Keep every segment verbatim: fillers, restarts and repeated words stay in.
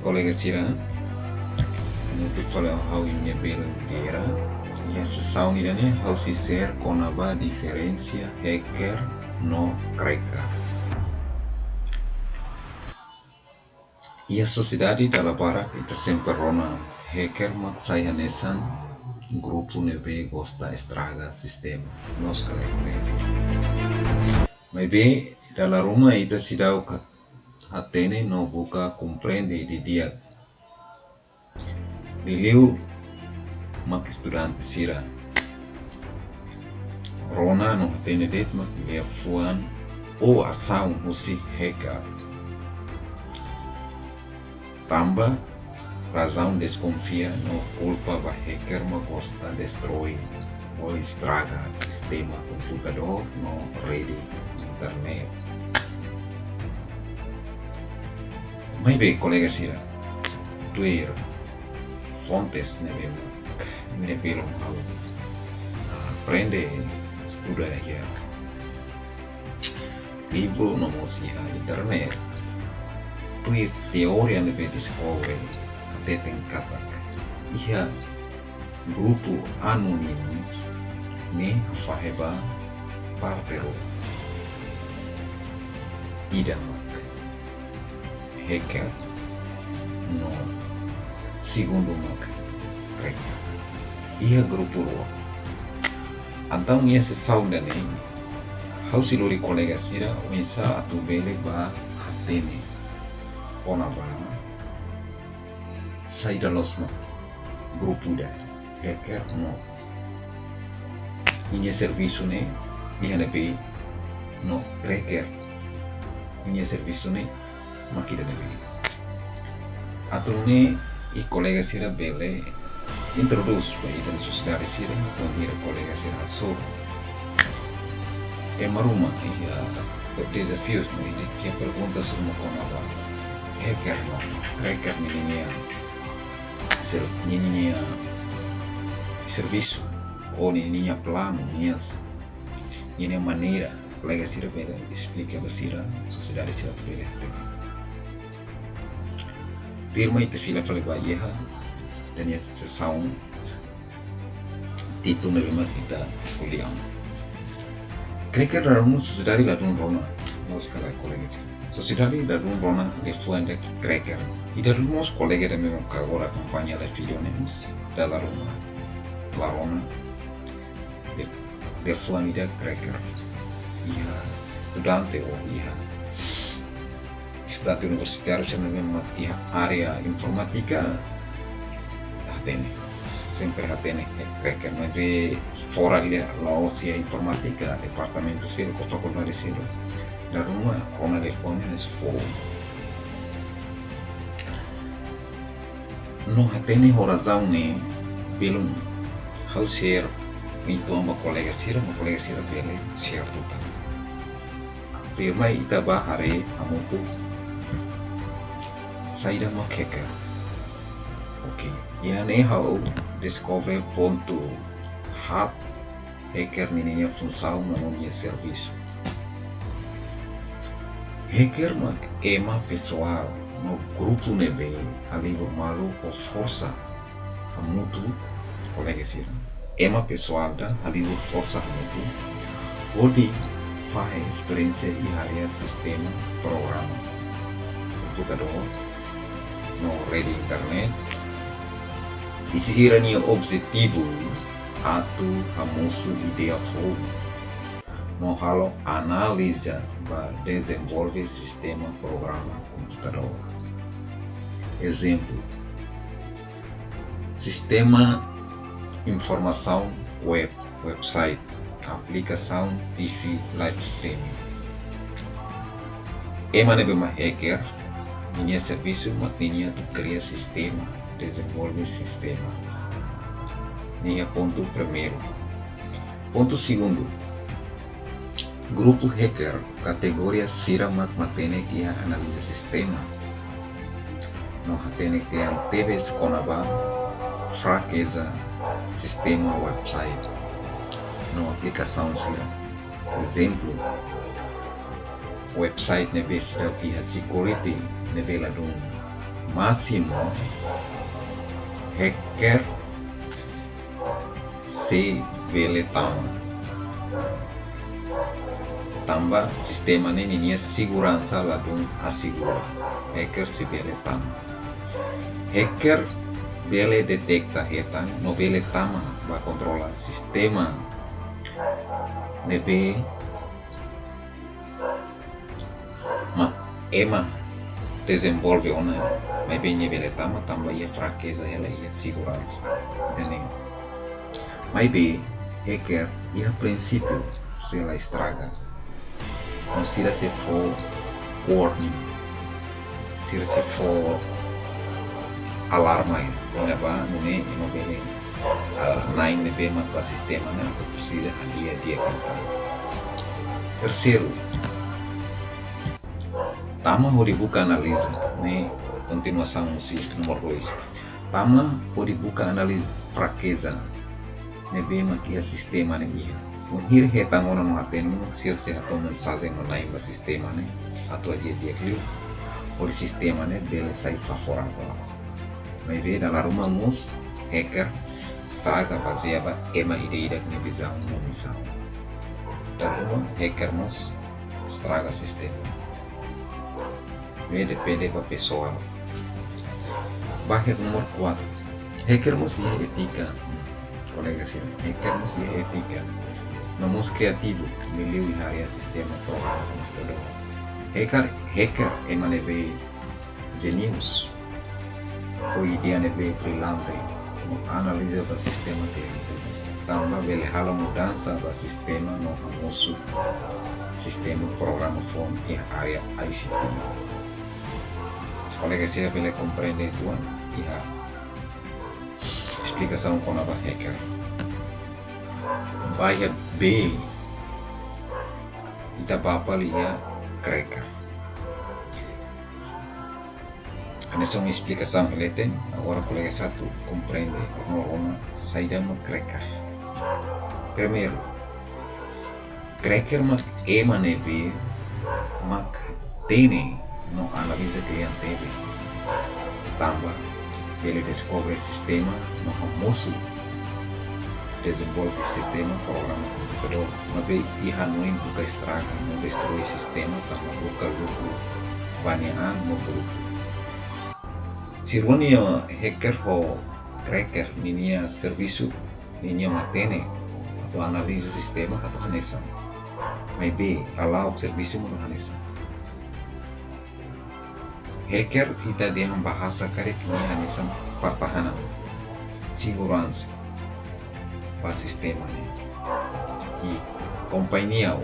Kolega sira, hamutuk fali ho ha'u, imi-nia belun Dera. Iha sesaun ida-ne'e ha'u sei share kona-ba diferensa hacker no cracker. Iha sosiedade dala barak ita sempre rona hacker mak sai hanesan grupu ne'ebé gosta estraga sistema. Loos ka lae, kolega sira? Maibé dala ruma ita seidauk hatene no buka komprende didi'ak. Liuliu mak estudante sira rona no hatene de'it mak liafuan ou asaun husi hacker. Tanba razaun deskonfia no kulpa ba hacker mak gosta destroi ou estraga sistema komputadór no rede internet. Maibé, kolega sira, tuir fontes ne'ebé mak imi-nia belun ha'u aprende estuda iha livru no mós iha internet, tuir teoria ne'ebé deskobre hateten katak iha grupu anónimu ne'e fahe ba parte rua. Ida mak hacker no segundu mak cracker. Iha grupu rua. Entaun iha sesaun ida-ne'e ha'u sei lori kolega sira oinsá atu bele bá hatene kona-ba saida loos mak grupu ida hacker no ninia servisu ne'e iha ne'ebé, no cracker ninia servisu ne'e mak ida ne'ebé. Atu nune'e kolega sira bele introdús ba ita-nia sosiedade sira, no bainhira kolega sira hasoru ema ruma iha dezafius no iha perguntas ruma kona-ba hacker no cracker ninia ser-, ninia servisu ou ninia planu, ninia s-, ninia maneira, kolega sira bele esplika ba sira, sosiedade sira bele hatene. Tuirmai ita fila fali ba iha ita-nia sesaun títulu ne'ebé mak ita ko'alia. Cracker dala ruma sosiedade ladún rona, loos ka lae, kolega sira? Sosiedade ladún rona liafuan ida cracker. I dala ruma mós kolega ida ne'ebé mak agora akompaña live video ne'e mós dala ruma la rona liafuan ida cracker. Iha estudante ou iha estudante universitáriu sira ne'ebé mak iha área informátika hatene, sempre hatene hacker, maibé fora liafuan la'ós iha informátika, departamentu seluk ou fakuldade seluk, dala ruma rona liafuan ne'e foun. No hatene ho razaun ne'e, belun ha'u share uitoan ba kolega sira, no kolega sira bele share tutan. Tuirmai ita bá haree hamutuk saida mak hacker. Oke, iha ne'e ha'u deskobre pontu haat hacker ninia funsaun no ninia servisu. Hacker mak ema pesoál no grupu ne'ebé halibur malu ho forsa hamutuk, kolega sira. Ema pesoál ida halibur forsa hamutuk hodi fahe esperiénsia iha área sistema programa komputadór no rede internet. I sira-nia objetivu atu hamosu ideia foun no halo análize ba dezenvolve sistema programa komputadór. Ezemplu, sistema informasaun web, website, aplikasaun T V live streaming. Ema ne'ebé mak hacker, ninia servisu mak ninia atu kria sistema, dezenvolve sistema. Ne'e iha pontu primeiru. Pontu segundu, grupu hacker kategoria sira mak matenek iha análize sistema no hatene kle'an tebes kona-ba frakeza sistema website no aplikasaun sira. Ezemplu, website ne'ebé seidauk iha security ne'ebé ladún Másimu, hacker sei bele tama. Tanba sistema ne'e ninia seguransa ladún asegura. Hacker sei bele tama. Hacker bele deteta hetan no bele tama ba kontrola sistema ne'ebé mak ema dezenvolve ona, maibé nia bele tama tanba iha frakeza, iha la iha seguransa. Entende? Maibé hacker iha prinsípiu sei la estraga. No sira sei fó warning, sira sei fó alarma, iha ne'ebá, nune'e ema bele, ah, na'in ne'ebé mak ba sistema ne'e atu sira hadi'a di'ak liután. Terseiru, tama hodi buka analiza, ne'e kontinuasaun husi númeru dois. Tama hodi buka analiza frakeza ne'ebé mak iha sistema ne'e iha. Bainhira hetan ona no hatene, mak sira sei hato'o mensajen no na'in ba sistema ne'e atu hadi'a di'ak liu, hodi sistema ne'e bele sai favoravel. Maibé dala ruma mós hacker estraga bazeia ba ema ida-idak nia vizaun no misaun. Dala ruma hacker mós estraga sistema. Ne'e depende ba pesoál. Ba iha númeru kuatru. Hacker mós iha étika. Kolega sira, hacker mós iha étika. No mós kriativu, liuliu iha área sistema programa komputadór. Hacker, hacker ema ne'ebé jenius, ho ideia ne'ebé brillante, no analiza ba sistema terus. Tanba bele halo mudansa ba sistema no hamosu sistema programa foun iha área I C T. Kolega sira bele komprende uitoan iha esplikasaun kona-ba hacker. Ba iha B, ita bá fali iha cracker. Hanesan esplikasaun iha leten, agora kolega sira atu komprende no rona saida mak cracker. Primeiru, cracker mak ema ne'ebé mak hatene no analiza kle'an tebes. Tanba bele deskobre sistema no hamosu dezenvolve sistema programa komputadór. Maibé iha hanoin buka estraga no destrui sistema tanba buka lukru ba nia an no grupu. Sira rua ne'e, hacker ho cracker, ninia servisu, ninia matenek atu analiza sistema atu hanesan. Maibé lala'ok servisu mak la hanesan. Hacker ita dehan bahasa karik nia hanesan pertahanan, seguransa ba sistema ne'e. I kompañia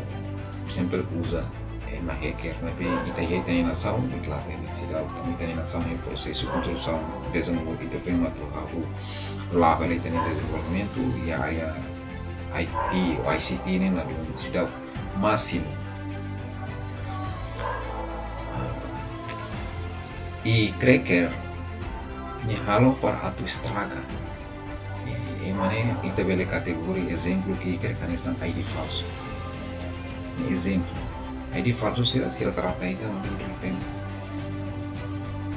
sempre uza ema hacker, maibé ita iha ita-nia nasaun, ita la hatene, seidauk ita-nia nasaun iha prosesu konstrusaun, dezenvolve, ita foin mak atu halo, la'o ba ita-nia dezenvolvimentu iha área I T ou I C T ne'e ladún, seidauk. Másimu. I cracker nia halo para atu estraga. I, i ema ne'e ita bele kategoria, ezemplu, cracker hanesan I D falsu. Ezemplu, I D falsu sira, sira trata ita, maibé ita la hatene.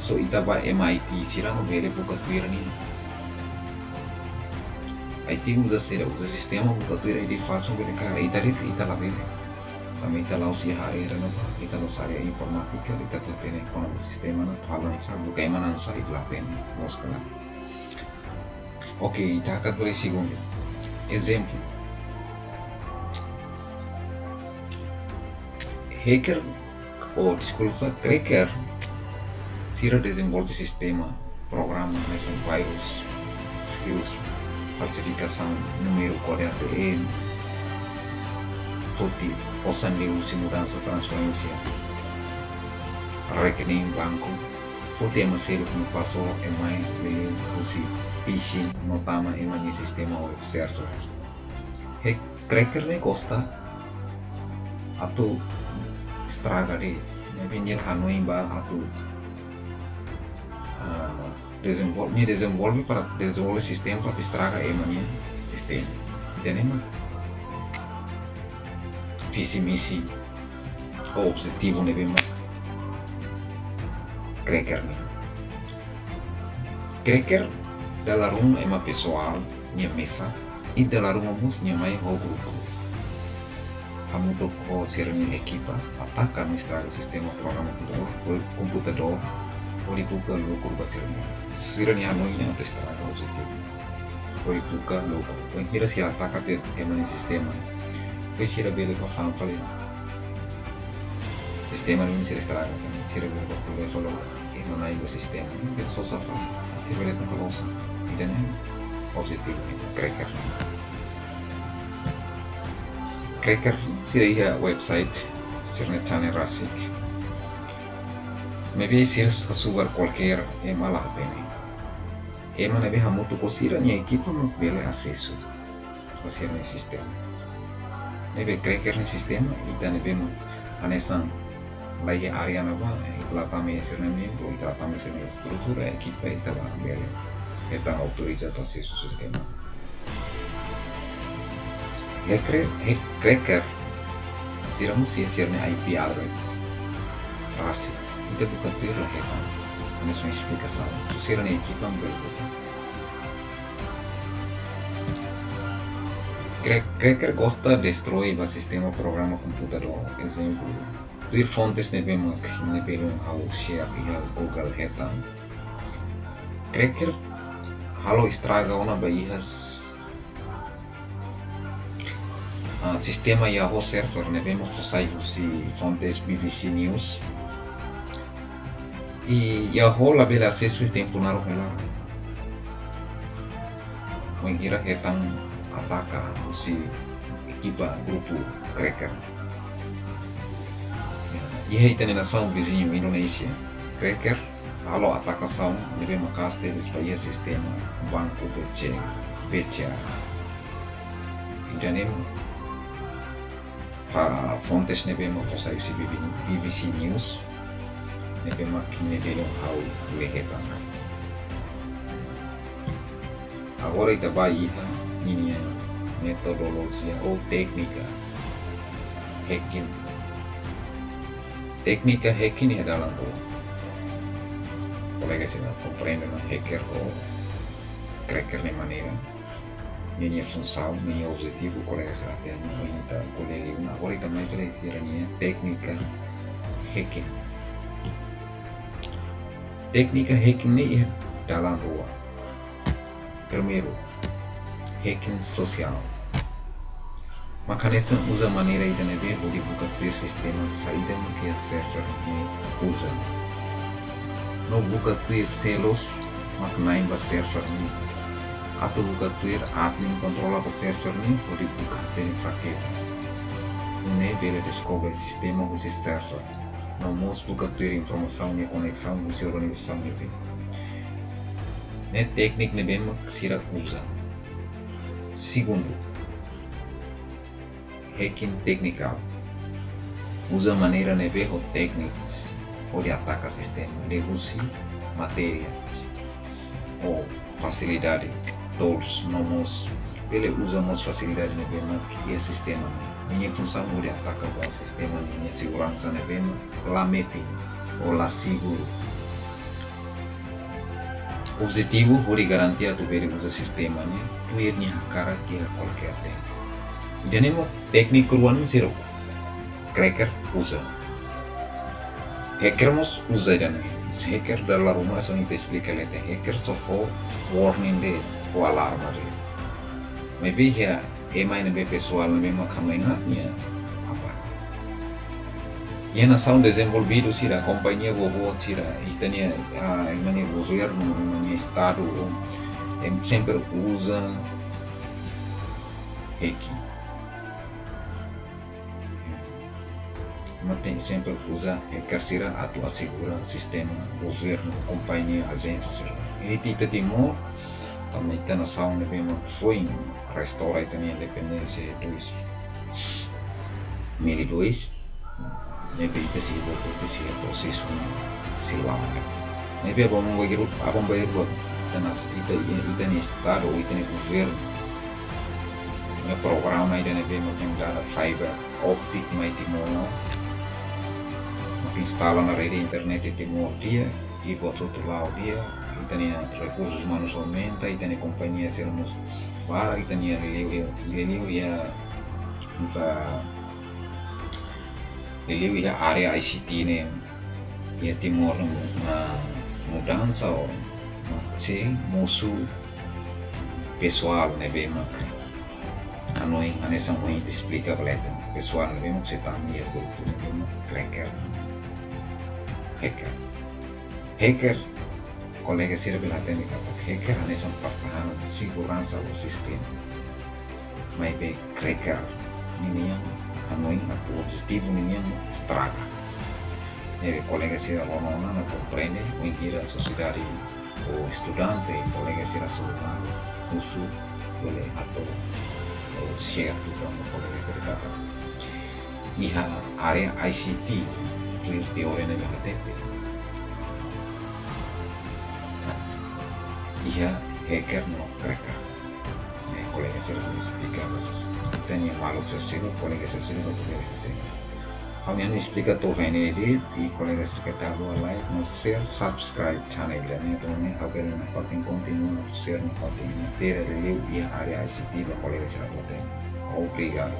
So ita ba ema I T sira no bele buka tuir nia. I T uza sira, uza sistema buka tuir I D falsu, bele kaer, ita de'it, ita labele. Tanba ita la'ós iha área ne'ebá, ita la'ós área informátika, ita la hatene kona-ba sistema ne'e atu halo nu'usá, buka ema nu'usá, ita la hatene, loos ka lae? Oke, ita hakat ba iha segundu. Ezemplu. Hacker, oh, deskulpa, cracker, sira dezenvolve sistema, programa, hanesan vírus, vírus, falsifikasaun númeru kódigu A T M, foti osan liuhusi mudansa transferénsia rekening banku, foti ema seluk nia password, ema liuhusi phishing, no tama ema nia sistema web server. Hack-, cracker ne'e gosta atu estraga de'it, ne'ebé nia hanoin ba atu, ah, dezenvol-, nia dezenvolve para, dezenvolve sistema para estraga ema nia sistema. Ida-ne'e mak visi misi ou objetivu ne'ebé mak cracker nian. Cracker dala ruma ema pesoál nia mesak, i dala ruma mós nia mai ho grupu. Hamutuk ho sira-nia ekipa, ataka no estraga sistema programa komputadór, komputadór, hodi buka lukru ba sira-nia. Sira-nia hanoin atu estraga objetivu. Hodi buka lukru. Bainhira sira ataka tiha ema nia sistema, depois sira bele bá fa'an fali sistema ne'ebé sira estraga, sira bele bá ko'alia fali ho ema na'in ba sistema, ne'ebé sosa fali, ita bele taka loos. Ida-ne'e objetivu cracker. Cracker sira iha website, sira-nia channel rasik. Maibé sira hasubar kualkér ema la hatene. Ema ne'ebé hamutuk ho sira-nia ekipa mak bele asesu ba sira-nia sistema. Ne'ebé cracker nia sistema, ita ne'ebé mak hanesan la iha área ne'ebá, ita la tama iha sira-nia membru, ita la tama iha sira-nia estrutura, ekipa, ita la bele hetan autoriza atu asesu sistema. Hacker, hack-, cracker sira mós iha sira-nia I P address rasik. Ita buka tuir la hetan. Hanesan esplikasaun. Só sira-nia ekipa mak bele buka. Crack-, cracker gosta destroi ba sistema programa komputadór. Ezemplu, tuir fontes ne'ebé mak imi bele halo share iha Google hetan. Cracker halo estraga ona ba iha s-, ah, sistema Yahoo server ne'ebé mak fó sai husi fontes B B C News. I Yahoo labele asesu iha tempu naruk hela, bainhira hetan ataka husi ekipa grupu cracker. Ya, iha ita-nia nasaun viziñu Indonézia, cracker halo atakasaun ne'ebé maka'as tebes ba iha sistema banku B C, B C A. Ida-ne'e mak, ah, fontes ne'ebé mak fó sai husi B B, B B C News, ne'ebé mak imi bele halo hetan. Agora ita bá iha ninia metodolojia ou téknika hacking. Téknika hacking iha dalan rua. Kolega sira komprende ona hacker ou cracker nia maneira, ninia funsaun, ninia objetivu, kolega sira hatene, ita ko'alia liu ona. Agora ita mai fali sira-nia téknika hacking. Téknika hacking ne'e iha dalan rua. Primeiru, hacking sosiál. Mak hanesan uza maneira ida ne'ebé hodi buka tuir sistema saida mak iha server ne'e uza. No buka tuir sé loos mak na'in ba server ne'e. Atu buka tuir admin kontrola ba server ne'e hodi buka hatene frakeza. Nune'e bele deskobre sistema husi server. No mós buka tuir informasaun nia koneksaun husi organizasaun ne'ebé. Ne'e téknika ne'ebé mak sira uza. Segundu, hacking teknikál. Uza maneira ne'ebé ho téknikas hodi ataka sistema, liuhusi matéria ou fasilidade, tools, no mós bele uza mós fasilidade ne'ebé mak iha sistema ne'e. Ninia funsaun hodi ataka ba sistema ne'e nia seguransa ne'ebé mak la metin ou la seguru. Objetivu hodi garantia atu bele uza sistema ne'e tuir nia hakarak iha kualkér tempu. Ida-ne'e mak téknika rua ne'e sira, cracker uza. Hacker mós uza ida-ne'e. Hacker dala ruma hanesan ita esplika leten. Hacker só fó warning de'it, fó alarma de'it. Maibé iha ema ne'ebé pesoál ne'ebé mak hanoin nia apa. Iha nasaun dezenvolvidu sira, kompañia boboot sira, ita-nia, ah, ema nia governu, ema nia estadu, em, sempre uza hacking. Ema sempre uza hacker sira atu asegura sistema governu, kompañia, ajénsia sira. I ita Timor, tanba ita nasaun ne'ebé mak foin restaura ita-nia independénsia dois mil e dois, ne'ebé ita sei boot hotu husi prosesu ne'e sei la'o. Ne'ebé aban-bainrua, aban-bainrua ita-nia, ita, ita-nia estadu, ita-nia governu, nia programa ida ne'ebé mak dada fiber optic mai Timor, no instala ona rede internet iha Timor di'ak, i buat hotu la'o di'ak, ita-nia rekursus umanus aumenta, ita-nia kompañia sira mós barak, ita-nia liuliu, liuliu iha, ita, liuliu iha área I C T ne'e, iha Timor ne'e mu-, na mudansa ona, sei mosu pesoál ne'ebé mak, hanoin, hanesan ohin ita esplika ba leten. Pesoál ne'ebé mak sei tama iha grupu ne'ebé mak cracker. Hacker. Hacker, kolega sira bele hatene katak hacker hanesan pertahanan, seguransa ba sistema. Maibé cracker ninian, hanoin, atu objetivu ninian estraga. Ne'ebé kolega sira rona ona no komprende, bainhira sosiedade ou estudante, kolega sira sira-nia husu, bele hato'o, ou share tutan ba kolega sira katak iha área I C T, tuir teoria ne'ebé hatete, iha hacker no cracker. Eh, kolega sira bele esplika ba ita-nia maluk sira seluk, kolega sira seluk atu bele hatene. Ha'u-nia esplika to'o iha ne'e de'it, i kolega sira keta haluha like no share, subscribe channel ida-ne'e, atu nune'e ha'u bele nafatin kontinua atu share nafatin matéria liuliu iha área I C T ba kolega sira atu hatene. Obrigadu.